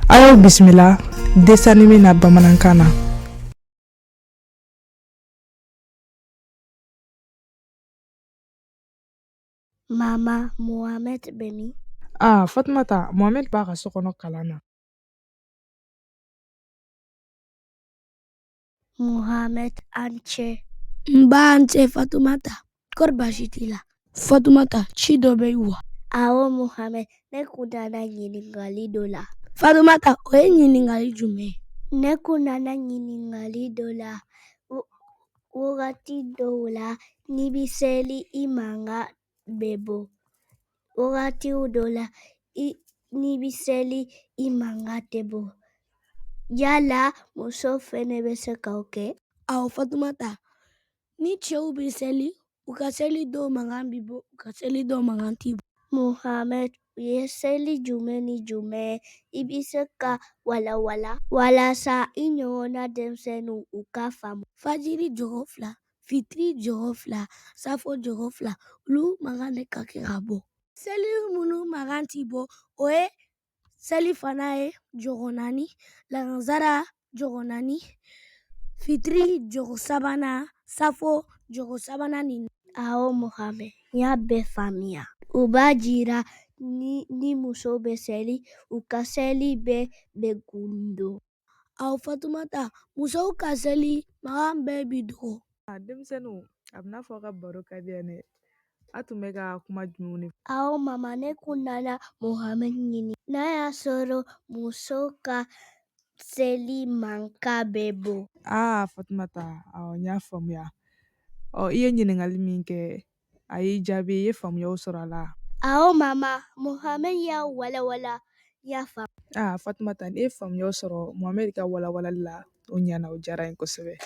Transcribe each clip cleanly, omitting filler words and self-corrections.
A y'aw bisimila dessin animé na bamanankan na. Mama, Mohamed bɛ min? Aa Fatumata, Mohamed b'a ka so kɔnɔ kalan na. Mohamed, a ni ce. Nba a ni ce Fatumata. Kɔri baasi t'i la? Fatumata, ci dɔ bɛ yen wa? Awɔ Mohamed, ne kun nana ɲininkali dɔ la. Fatumata, o ye ɲininkali jumɛn ye? Ne kun nana ɲininkali dɔ la. Wagati dɔw la, n'i bɛ seli, i mankan bɛ bɔ. Wagatiw dɔ la, n'i bɛ seli, i mankan tɛ bɔ. Yala muso fɛnɛ bɛ se k'o kɛ? Awɔ Fatumata, ni cɛw bɛ seli, u ka seli dɔw mankan bɛ bɔ, u ka seli dɔw mankan tɛ bɔ. Mohamed, u ye seli jumɛn ni jumɛn ye? I bɛ se ka walawala walasa i ɲɔgɔnna denmisɛnninw u k'a faamu. Fajiri jɔko 2, fitiri jɔko 2, safo jɔko 2, olu mankan de ka kɛ ka bɔ. Seli minnu mankan tɛ bɔ, o ye selifana ye jɔko 4, lagansara jɔko 4, fitiri jɔko sabanan, safo jɔko sabanan ni. Awɔ Mohamed, n y'a bɛɛ faamuya. O b'a jira ni muso bɛ seli, u ka seli bɛɛ bɛ gundo. Awɔ Fatumata, musow ka seli mankan bɛɛ bi dogo. A denmisɛnninw, a bɛ n'a fɔ aw ka baro ka di yan dɛ. A tun bɛ ka kuma jumɛnw de? Awɔ mama, ne kun nana Mohamed ɲini n'a y'a sɔrɔ muso ka seli mankan bɛ bɔ. Aa Fatumata, awɔ n y'a faamuya. Ɔ i ye ɲininkali min kɛ, a y'i jaabi, i ye faamuyaw sɔrɔ a la. Awɔ mama, Mohamed y'a walawala, n y'a faamu. Aa Fatumata, n'i ye faamuyaw sɔrɔ Mohamed ka walawalali la, o ɲɛna, o diyara n ye kosɛbɛ.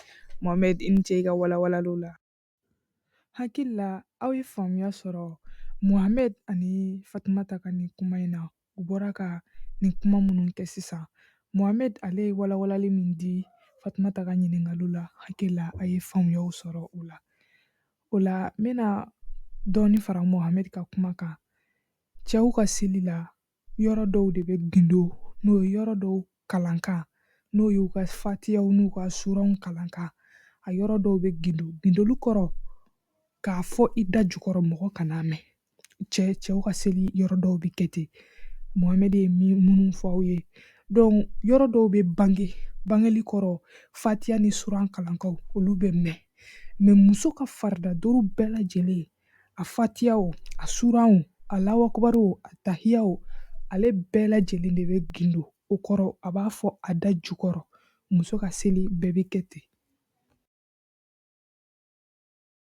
Mohamed, i ni ce i ka walawalaliw la. Hakili la aw ye faamuya sɔrɔ Mohamed ani Fatumata ka nin kuma in na. U bɔra ka nin kuma minnu kɛ sisan, Mohamed ale ye walawalali min di Fatumata ka ɲininkaliw la, hakili la a ye faamuyaw sɔrɔ o la. O la n bɛna dɔɔni fara Mohamed ka kuma kan. Cɛw ka seli la, yɔrɔ dɔw de bɛ gindo, n'o ye yɔrɔ dɔw kalankan, n'o y'u ka fatiyaw n'u ka suranw kalankan, a yɔrɔ dɔw bɛ gindo. Gindoli kɔrɔ k'a fɔ i da jukɔrɔ mɔgɔ kan'a mɛn. Cɛw ka seli yɔrɔ dɔw bɛ kɛ ten. Mohamed ye minnu fɔ aw ye. Donc yɔrɔ dɔw bɛ bange, bangeli kɔrɔ fatiya ni suran kalankaw olu bɛ mɛn. Mais muso ka farida duuru bɛɛ lajɛlen, a fatiya o, a suran o, Alahu akubaru o, a tahiya o, ale bɛɛ lajɛlen de bɛ gindo. O kɔrɔ a b'a fɔ a da jukɔrɔ. Muso ka seli bɛɛ bɛ kɛ ten.